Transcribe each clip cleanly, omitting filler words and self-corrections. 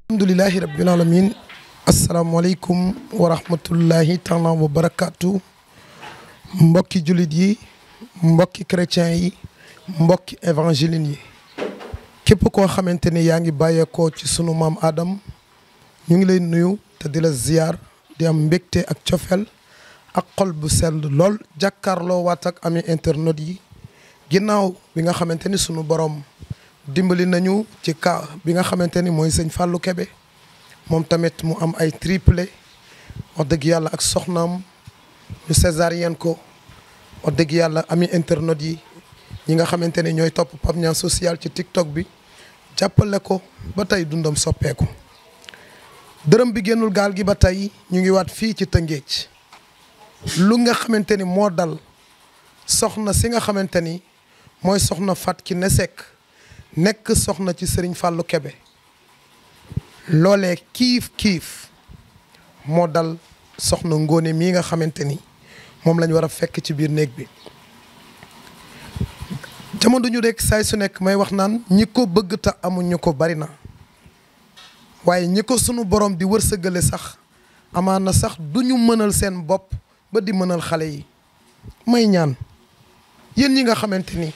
alhamdulillahi rabbil alamin asalaamaaleykum wa rahmatullahi taala wa barakaatu mbokki jullit yi mbokki chrétien yi mbokki évangéline yi képp koo xamante ni yaa ngi bàyyeekoo ci sunu maam Adam ñu ngi lay nuyu te di la ziyaar di am mbégte ak cofeel ak xol bu sell lool jàkkaarloo waat ak ami internet yi ginnaaw bi nga xamante ni sunu borom dimbali nañu ci cas bi nga xamante ni mooy sëñ Fallou Kébé moom tamit mu am ay triplé wax dëgg yàlla ak soxnaam ñu césarienne ko wax dëgg yàlla ami internet yi ñi nga xamante ne ñooy topp Pape Niang social ci TikTok bi jàppale ko ba tey dundam soppeeku dërëm bi génnul gaal gi ba tey ñu ngi waat fii ci Tëngéej lu nga xamante ni moo dal soxna si nga xamante ni mooy soxna Fat ki ne Seck nekk soxna ci Serigne Fallou Kébé loolee kiif moo dal soxna Ngóone mii nga xamante ni moom lañ war a fekk ci biir néeg bi jamono ñu rek saay su nekk may wax naan ñi ko bëgg te amuñu ko bari na waaye ñi ko sunu borom di wërsëgale sax amaana sax duñu mënal seen bopp ba di mënal xale yi may ñaan yéen ñi nga xamante ni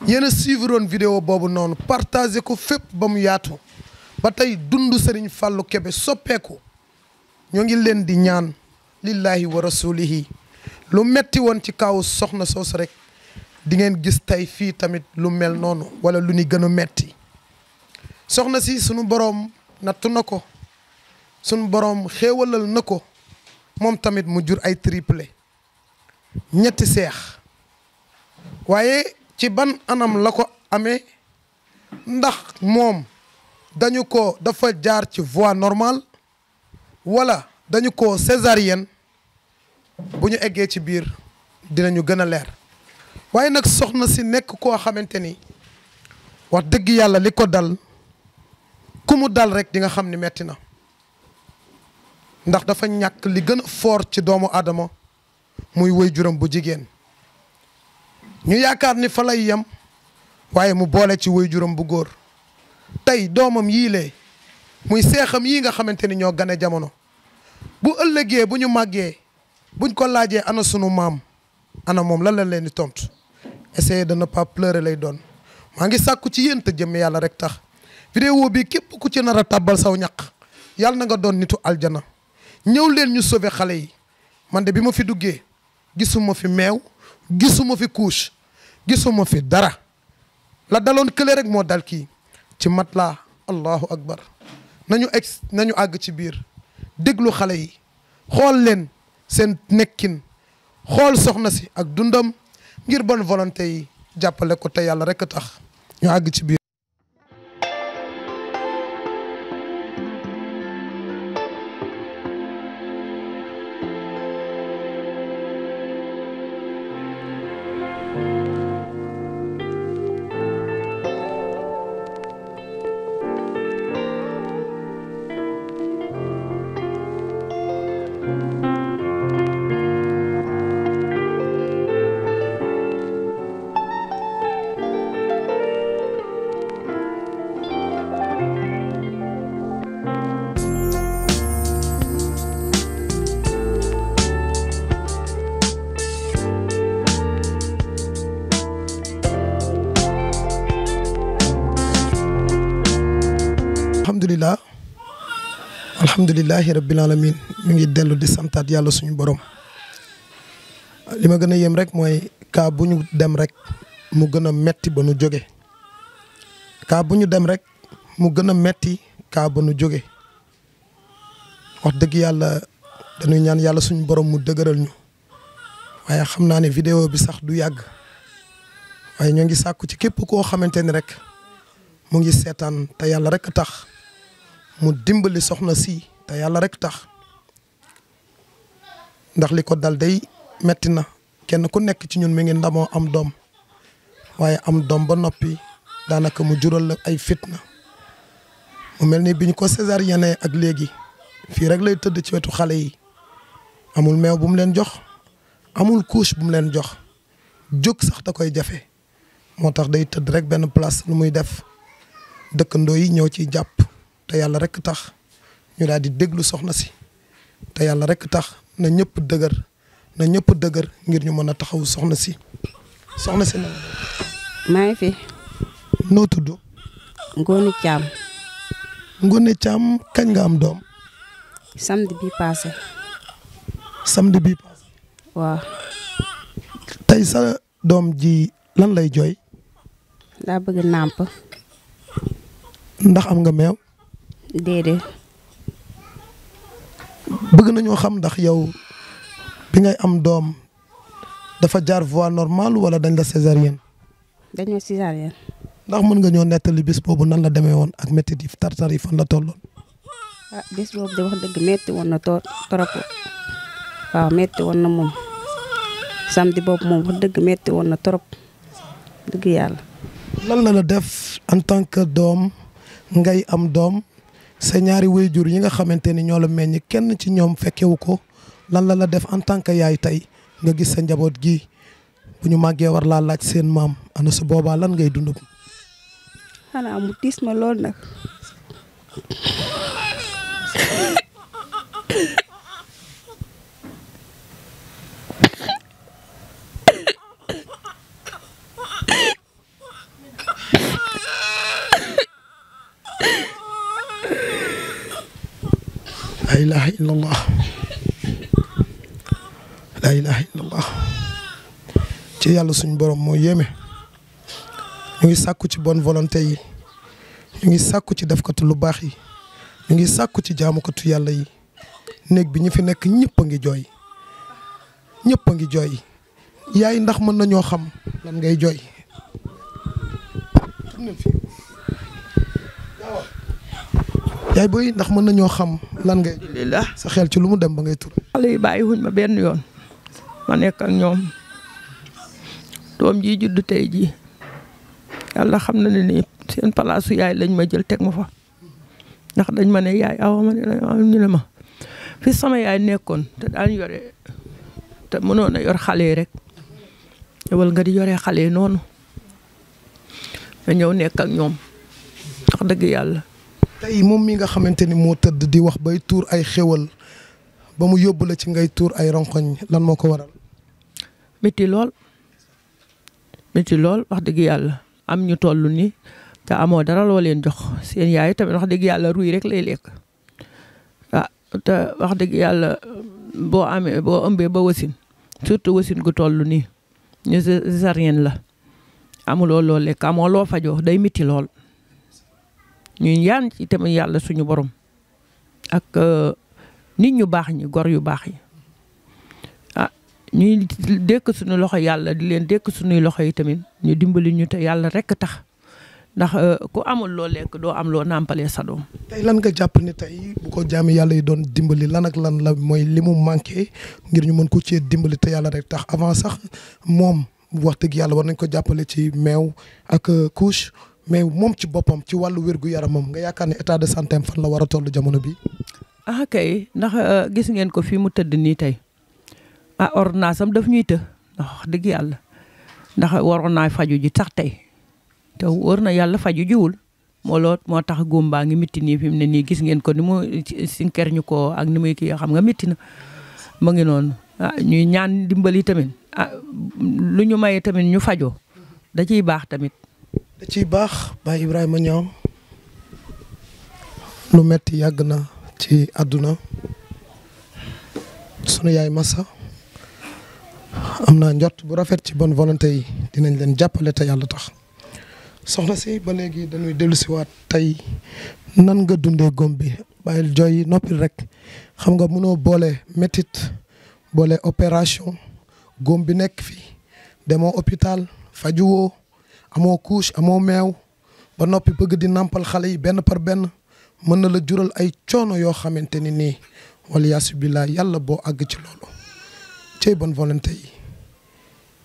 yéen a suivre woon vidéo boobu noonu partagé ko fépp ba mu yaatu ba tey dund Serigne Fallou Kébé soppeeku ñoo ngi leen di ñaan lillahi wa rasulihi lu metti woon ci kaw soxna soosu rek di ngeen gis tey fii tamit lu mel noonu wala lu ni gën a metti soxna si sunu boroom nattu na ko sunu boroom xéewalal na ko moom tamit mu jur ay triplé ñetti seex waaye ci ban anam la ko amee ndax moom dañu ko dafa jaar ci voie normale wala dañu ko césarienne bu ñu eggee ci biir dinañu gën a leer waaye nag soxna si nekk koo xamante ni wax dëgg yàlla li ko dal ku mu dal rek di nga xam ni metti na ndax dafa ñàkk li gën a fort ci doomu aadama muy waajuram bu jigéen ñu yaakaar ni fa lay yem waaye mu boole ci waajuram bu góor tey doomam yii lee muy seexam yii nga xamante ni ñoo gane jamono bu ëllëgee bu ñu màggee buñ ko laajee ana sunu maam ana moom lan la leen di tontu essayer de ne pas pleurer lay doon maa ngi sàkku ci yéen te jëm yàlla rek tax vidéo bi képp ku ci nar a tàbbal saw ñaq yàlla na nga doon nitu aljana ñëw leen ñu sauver xale yi man de bi ma fi duggee gisuma fi meew gisuma fi couche gisuma fi dara la daloon kële rek moo dal kii ci matelas allahu akbar nañu àgg ci biir déglu xale yi xool leen seen nekkin xool soxna si ak dundam ngir bonne volonté yi jàppale ko te yàlla rek a tax ñu àgg ci biir alhamdulillahi rabbil alamin ñu ngi dellu di santaat yàlla suñu borom li ma gën a yem rek mooy kaa bu ñu dem rek mu gën a metti ba nu jóge kaa bu ñu dem rek mu gën a metti kaa ba nu jóge wax dëgg yàlla dañuy ñaan yàlla suñu borom mu dëgëral ñu waaye xam naa ne vidéo bi sax du yàgg waaye ñoo ngi sàkku ci képp koo xamante ni rek mu ngi seetaan te yàlla rek tax mu dimbali soxna si te yàlla rek tax ndax li ko dal day metti na kenn ku nekk ci ñun mi ngi ndamoo am doom waaye am doom ba noppi daanaka mu jural la ay fitna mu mel ni bi ñu ko césarienne ak léegi fii rek lay tëdd ci wetu xale yi amul meew bu mu leen jox amul couche bu mu leen jox jóg sax da koy jafe moo tax day tëdd rek benn place lu muy def dëkkandoo yi ñëw ciy jàpp te yàlla rek tax ñu daal di déglu soxna si te yàlla rek tax na ñëpp dëgër ngir ñu mën a taxawu soxna si na. maa ngi fi. noo tudd. Ngoné Thiam. Ngoné Thiam kañ nga am doom. samedi bi passé. waaw. tey sa doom ji lan lay jooy. daa bëgg nàmp. ndax am nga meew. déedéet. bëgg nañoo xam ndax yow bi ngay am doom dafa jaar voie normale wala dañ la césarienne. dañ ma césarienne. ndax mën nga ñoo nettali bis boobu nan la demee woon ak métti yi tartar yi fan la tolloon. bis boobu de wax dëgg metti woon na trop waaw metti woon na moom samedi boobu moom wax dëgg metti woon na trop dëgg yàlla. lan la def en tant que doom ngay am doom sa ñaari waajur yi nga xamante ni ñoo la meññ kenn ci ñoom fekkewu ko lan la def en tant que yaay tey nga gis sa njaboot gi bu ñu màggee war laa laaj seen maam ana su boobaa lan ngay dund. xanaa mu tiis ma lool nag. la ilaha illallah la ilaha illallah ci yàlla suñu borom moo yéeme ñu ngi sàkku ci bonne volonté yi ñu ngi sàkku ci defkatu lu baax yi ñu ngi sàkku ci jaamukatu yàlla yi néeg bi ñu fi nekk ñëpp a ngi jooy yaay ndax mën nañoo xam lan ngay jooy. yaay booy ndax mën nañoo xam lan ngay. alhamdulilah sa xel ci lu mu dem ba ngay tur. xale yi bàyyi wuñ ma benn yoon ma nekk ak ñoom doom ji judd tey jii yàlla xam na ne ni seen palaasu yaay lañ ma jël teg ma fa ndax dañ ma ne yaay awa ma ñu ne ma fi sama yaay nekkoon te daan yore te mënoon a yor xale yi rek ñëwal nga di yore xale yi noonu nga ñëw nekk ak ñoom ndax dëgg yàlla. tey moom mi nga xamante ni moo tëdd di wax bay tuur ay xéwal ba mu yóbbu la ci ngay tuur ay ronkoñ lan moo ko waral. métti lool wax dëgg yàlla am ñu toll ni te amoo dara loo leen jox seen yaay tamit wax dëgg yàlla ruy rek lay lekk te wax dëgg yàlla boo ëmbee ba wasin surtout wasin gu toll nii ñu césarienne la amuloo loo lekk amoo loo fajoo day métti lool. ñuy ñaan ci tamit yàlla suñu borom ak nit ñu baax ñi gor yu baax yi ñuy dékk suñu loxo yàlla di leen dékk suñuy loxo yi tamit ñu dimbali ñu te yàlla rekk tax ndax ku amul loo lekk doo am loo nàmpalee sa doom. tey lan nga jàpp ni tey bu ko jaami yàlla yi doon dimbali lan ak lan la mooy li mu manqué ngir ñu mën ko cee dimbali te yàlla rek tax avant sax moom wax dëgg yàlla war nañ ko jàppale ci meew ak couche. mais moom ci boppam ci wàllu wér-gu-yaramam nga yaakaar ne état de santé am fan la war a toll jamono bi. kay ndax gis ngeen ko fii mu tëdd nii tey ordonnance am daf ñuy ndax wax dëgg yàlla ndax waroon naa faju ji tax tey te war na yàlla faju jiwul moo tax góom baa ngi métti nii fi mu ne nii gis ngeen ko ni mu sinker ñu ko ak ni muy kii xam nga métti na ma ngi noonu ñuy ñaan dimbali tamit lu ñu maye tamit ñu fajoo da ciy baax tamit. da ciy baax Baye Ibrahima ñoom lu metti yàgg na ci àdduna sunu yaay Massa am naa njort bu rafet ci bonne volonté yi dinañ leen jàppale te yàlla tax soxna si ba léegi dañuy dellusiwaat tey nan nga dundee góom bi bàyyil jooy noppil rek xam nga mënoo boole métit boole opération góom bi nekk fi demoo hôpital fajuwoo amoo couche amoo meew ba noppi bëgg di nàmpal xale yi benn par benn mën na la jural ay coono yoo xamante ni nii wala yaasu billah yàlla boo àgg ci loolu cey bonne volonté yi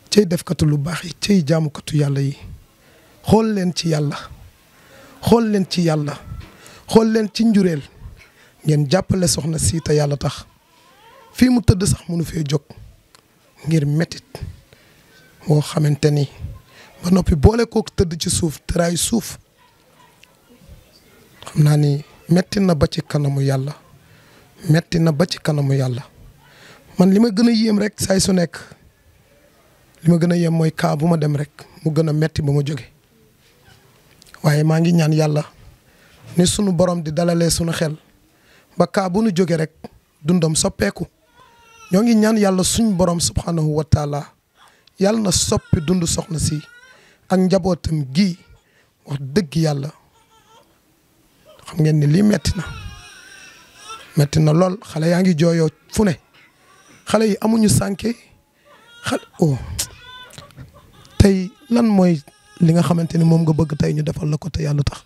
cey defkatu lu baax yi cey jaamukatu yàlla yi xool leen ci yàlla xool leen ci yàlla xool leen ci njureel ngeen jàppale soxna si te yàlla tax fii mu tëdd sax mënu fee jóg ngir métit boo xamante ni ba noppi boole kook tëdd ci suuf tëraayu suuf xam naa ni metti na ba ci kanamu yàlla metti na ba ci kanamu yàlla man li ma gën a yéem rek saay su nekk li ma gën a yéem mooy kaa bu ma dem rek mu gën a metti ba ma jóge waaye maa ngi ñaan yàlla ni sunu borom di dalalee sunu xel ba kaa bu nu jóge rek dundam soppeeku ñoo ngi ñaan yàlla suñ borom subhanahu wa taala yàlla na soppi dund soxna si ak njabootam gi wax dëgg yàlla xam ngeen ni lii metti na lool xale yaa ngi jooyoo fu ne xale yi amuñu sànke tey lan mooy li nga xamante ni moom nga bëgg tey ñu defal la ko te yàlla tax.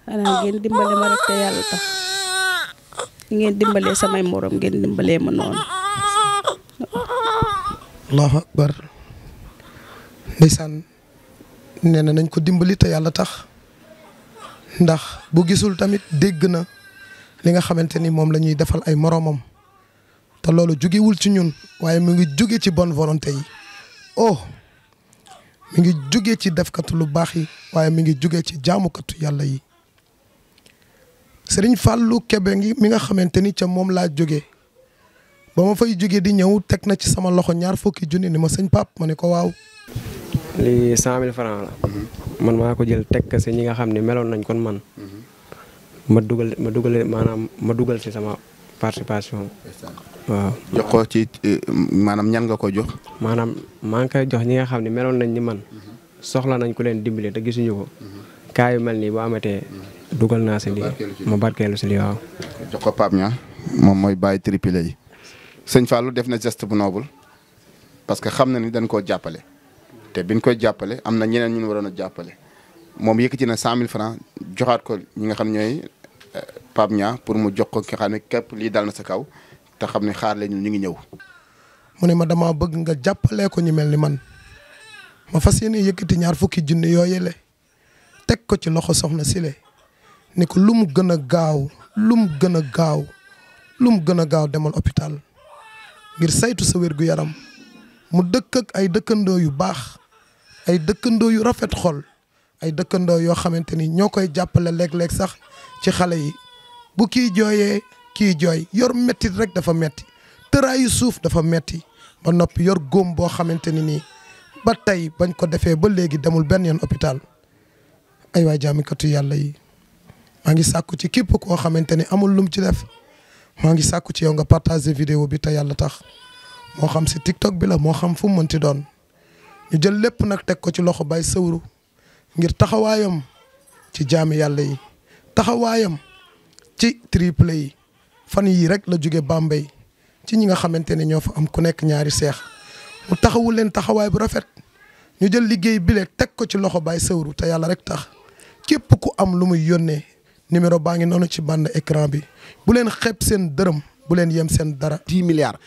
xanaa ngeen dimbale ma rek te yàlla tax ngeen dimbalee samay morom ngeen dimbalee ma noonu. allahu akbar ndeysaan nee na nañ ko dimbali te yàlla tax ndax bu gisul tamit dégg na li nga xamante ni moom la ñuy defal ay moromam te loolu jógewul ci ñun waaye mu ngi jóge ci bonne volonté yi mi ngi jóge ci defkatu lu baax yi waaye mi ngi jóge ci jaamukatu yàlla yi Sëriñ Fallou Kebe ngi mi nga xamante ni ca moom laa jóge ba ma fay jóge di ñëw teg na ci sama loxo 20 junni ni ma sëñ Pape ma ne ko waaw. lii 100 000 francs la. man maa ko jël teg si ñi nga xam ne meloon nañ kon man. ma dugal si sama participation. waaw jox ko ci maanaam ñan nga ko jox. maanaam maa ngi koy jox ñi nga xam ne meloon nañ ni man. soxla nañ ku leen dimbali te gisuñu ko. kaa yu mel nii bu amatee dugal naa si lii ma barkeelu si lii waaw. jox ko Pape Niang moom mooy bàyyi Triplé yi. sëñ Fallou def na geste bu noble parce que xam na ni dañ koo jàppale te biñ koy jàppale am na ñeneen ñu waroon a jàppale moom yëkkati na 100 000 francs joxaat ko ñi nga xam ñooy Pape Niang pour mu jox ko ki xam ne képp lii dal na sa kaw te xam ne xaar leen ñu ngi ñëw. mu ne ma dama bëgg nga jàppalee ko ñu mel ni man ma fas yéene yëkkati 20 junni yooyele teg ko ci loxo soxna Sile ni ko lu mu gën a gaaw lu mu gën a gaaw demal hôpital ngir saytu sa wér gu yaram mu dëkk ak ay dëkkandoo yu baax ay dëkkandoo yu rafet xol ay dëkkandoo yoo xamante ni ñoo koy jàppale léeg-léeg sax ci xale yi bu kii jooyee kii jooy yor mettit rek dafa metti tëraayu suuf dafa metti ba noppi yor góom boo xamante ni nii ba tey bañ ko defee ba léegi demul benn yoon hôpital ay waay jaamikatu yàlla yi maa ngi sàkku ci képp koo xamante ni amul lum ci def maa ngi sàkku ci yow nga partager vidéo bi te yàlla tax moo xam si TikTok bi la moo xam fu mu mënti doon ñu jël lépp nag teg ko ci loxo Baye Sawru ngir taxawaayam ci jaami yàlla yi taxawaayam ci Triplé yi fan yii rek la jóge Bambey ci ñi nga xamante ne ñoo fa am ku nekk ñaari seex mu taxawu leen taxawaay bu rafet ñu jël liggéey bile teg ko ci loxo Baye Sawru te yàlla rek tax képp ku am lu muy yónnee numéro baa ngi noonu ci bande écran bi bu leen xeeb seen dërëm bu leen yem seen dara. 10 milliards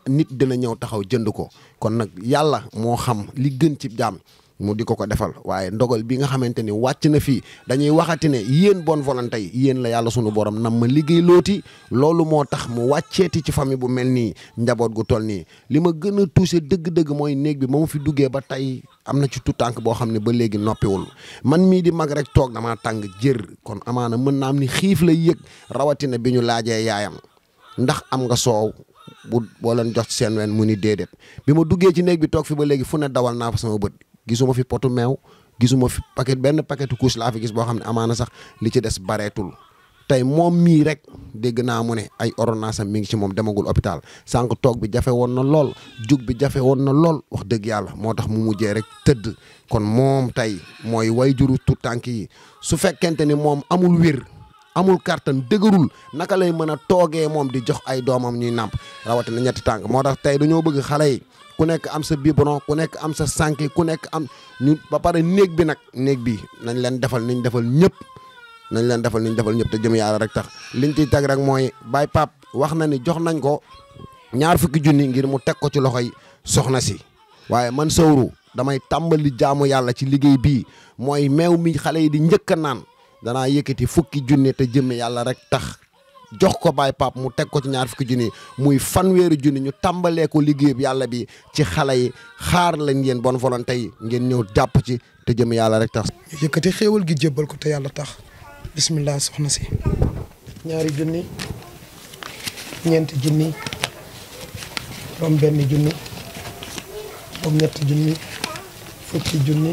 nit dina ñëw taxaw jënd ko kon nag yàlla moo xam li gën ci jaam mu di ko defal waaye ndogal bi nga xamante ni wàcc na fii dañuy waxati ne yéen bonne volonté yi yéen la yàlla sunu borom nam ma liggéey looti loolu moo tax mu wàcceeti ci famille bu mel nii njaboot gu toll nii li ma gën a touché dëgg-dëgg mooy néeg bi ma fi duggee ba tey am na ci tout tànk boo xam ne ba léegi noppiwul man mii di mag rek toog damaa tàng jër kon amaana mën naa am ni xiif la yëg rawatina bi ñu laajee yaayam ndax am nga soow boo leen jox ci seen wen mu ni déedéet bi ma duggee ci néeg bi toog fi ba léegi fu ne dawal naa fa sama bët gisuma fi potu meew gisuma fi benn paquetu couche laa fi gis boo xam ne amaana sax li ci des bareetul tey moom mii rek dégg naa mu ne ay ordonnance am mi ngi ci moom demagul hôpital sànq toog bi jafe woon na lool jug bi jafe woon na lool wax dëgg yàlla moo tax mu mujjee rek tëdd kon moom tey mooy way juru tout tànk yi su fekkente ni moom amul wér amul kàttan dëgërul naka lay mën a toogee moom di jox ay doomam ñuy nàmp rawatina ñetti tànk moo tax tey dañoo bëgg xale yi ku nekk am sa biberon ku nekk am sa sànke ku nekk am ñu ba pare néeg bi nañ leen defal niñ defal ñëpp te jëm yàlla rek tax liñ ciy tag rek mooy Baye Pape wax na ni jox nañ ko 20 junni ngir mu teg ko ci loxoy soxna si waaye man Sawru damay tàmbali jaamu yàlla ci liggéey bii mooy meew mi xale yi di njëkk a naan danaa yëkkati 10 junni te jëm yàlla rek tax jox ko Baye Pape mu teg ko ci 20 junni muy 1 junni ñu tàmbalee ko liggéey bi yàlla bi ci xale yi xaar lañ yéen bonne volonté yi ngeen ñëw jàpp ci te jëm yàlla rek tax. yëkkati xéewal gi jébbal ko te yàlla tax bismillah soxna si ñaari junni ñeenti junni juróom benn junni juróom ñetti junni fukki junni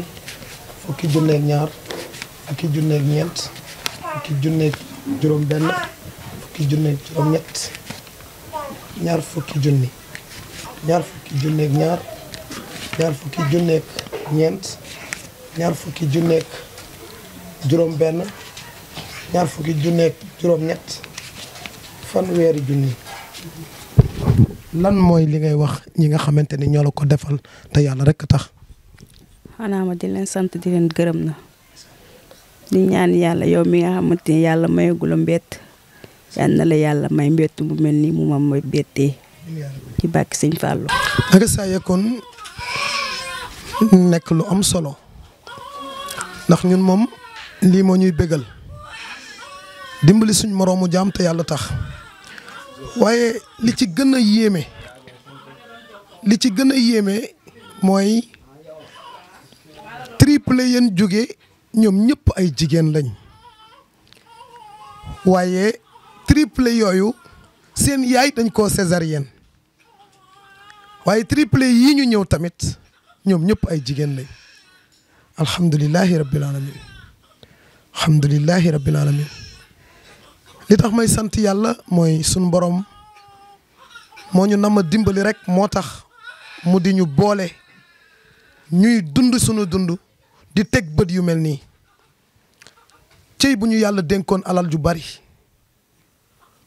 fukki junneeg ñaar fukki junneeg ñeent fukki junneeg juróom benn fukki junneeg juróom ñett ñaar fukki junni ñaar fukki junneeg ñaar ñaar fukki junneeg ñeent ñaar fukki junneeg juróom benn ñaar fukki junneeg juróom ñett fanweeri junni. lan mooy li ngay wax ñi nga xamante ni ñoo la ko defal te yàlla rekk tax. xanaa ma di leen sant di leen gërëm na di ñaan yàlla yow mi nga xamante ni yàlla mayagul a mbett yal na la yàlla may mbett mu mel ni mu ma may bettee ci bàkki sëñ Fallou. ak saa yekkoon nekk lu am solo ndax ñun moom lii moo ñuy bégal dimbali suñ moroomu jaam te yàlla tax waaye li ci gën a yéeme mooy Triplé yéen jóge ñoom ñëpp ay jigéen lañ waaye Triplé yooyu seen yaay dañ koo césarienne waaye Triplé yii ñu ñëw tamit ñoom ñëpp ay jigéen lañ alhamdulilahi rabbil alamin alhamdulilahi rabbil alamin li tax may sant yàlla mooy sunu borom moo ñu nama dimbali rek moo tax mu di ñu boole ñuy dund sunu dund di teg bët yu mel nii cey bu ñu yàlla dénkoon alal ju bari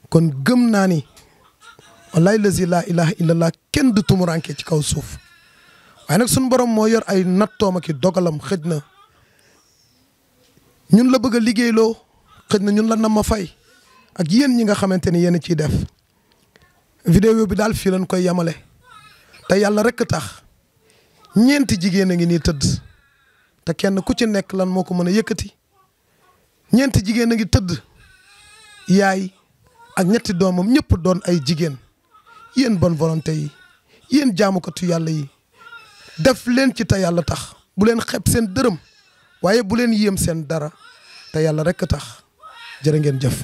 kon gëm naa ni wallahi lazi laa ilaha illallah kenn du tumuranke ci kaw suuf waaye nag sunu borom moo yor ay nattoom ak i dogalam xëj na ñun la bëgg a liggéeyloo xëj na ñun la nam ma fay ak yéen ñi nga xamante ni yéen a ciy def vidéo bi daal fii lañ koy yemale te yàlla rekk tax ñeenti jigéen a ngi nii tëdd te kenn ku ci nekk lan moo ko mën a yëkkati ñeenti jigéen a ngi tëdd yaay ak ñetti doomam ñëpp doon ay jigéen yéen bonne volonté yi yéen jaamukatu yàlla yi def leen ci te yàlla tax bu leen xeeb seen dërëm waaye bu leen yéem seen dara te yàlla rekk tax jërë ngeen jëf.